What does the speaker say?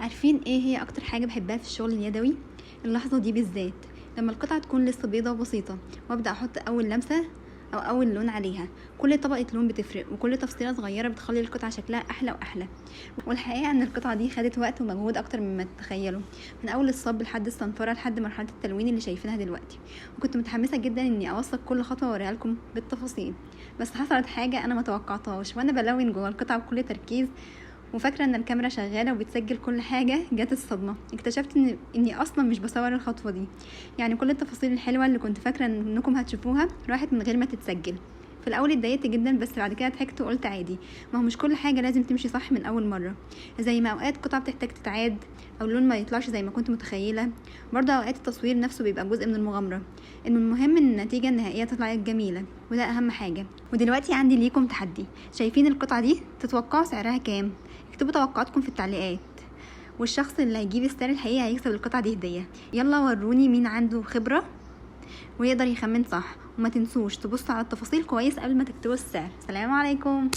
عارفين ايه هي اكتر حاجة بحبها في الشغل اليدوي؟ اللحظة دي بالذات، لما القطعة تكون لسه بيضة وبسيطة وابدأ احط اول لمسة او اول لون عليها. كل طبقة لون بتفرق، وكل تفصيلة صغيرة بتخلي القطعة شكلها احلى واحلى. والحقيقة ان القطعة دي خدت وقت ومجهود اكتر مما تتخيلوا، من اول الصب لحد الصنفرة لحد مرحلة التلوين اللي شايفينها دلوقتي. وكنت متحمسة جدا اني اوثق كل خطوة واوريها لكم بالتفاصيل، بس حصلت حاجة انا ما توقعتهاش. وانا بلون جوه القطعة بكل تركيز وفاكره ان الكاميرا شغالة وبتسجل كل حاجة، جت الصدمة. اكتشفت اني اصلا مش بصور الخطوة دي، يعني كل التفاصيل الحلوة اللي كنت فاكره انكم هتشوفوها راحت من غير ما تتسجل. في الاول اتضايقت جدا، بس بعد كده ضحكت وقلت عادي، ما هو مش كل حاجة لازم تمشي صح من اول مرة. زي ما اوقات قطعه بتحتاج تتعاد او اللون ما يطلعش زي ما كنت متخيله، برضه اوقات التصوير نفسه بيبقى جزء من المغامرة. المهم ان النتيجة النهائية تطلع جميلة، وده اهم حاجة. ودلوقتي عندي ليكم تحدي، شايفين القطعة دي تتوقعوا سعرها كام؟ اكتبوا توقعاتكم في التعليقات، والشخص اللي هيجيب السعر الحقيقي هيكسب القطعة دي هديه. يلا وروني مين عنده خبره ويقدر يخمن صح، وما تنسوش تبصوا على التفاصيل كويس قبل ما تكتبوا السعر. سلام عليكم.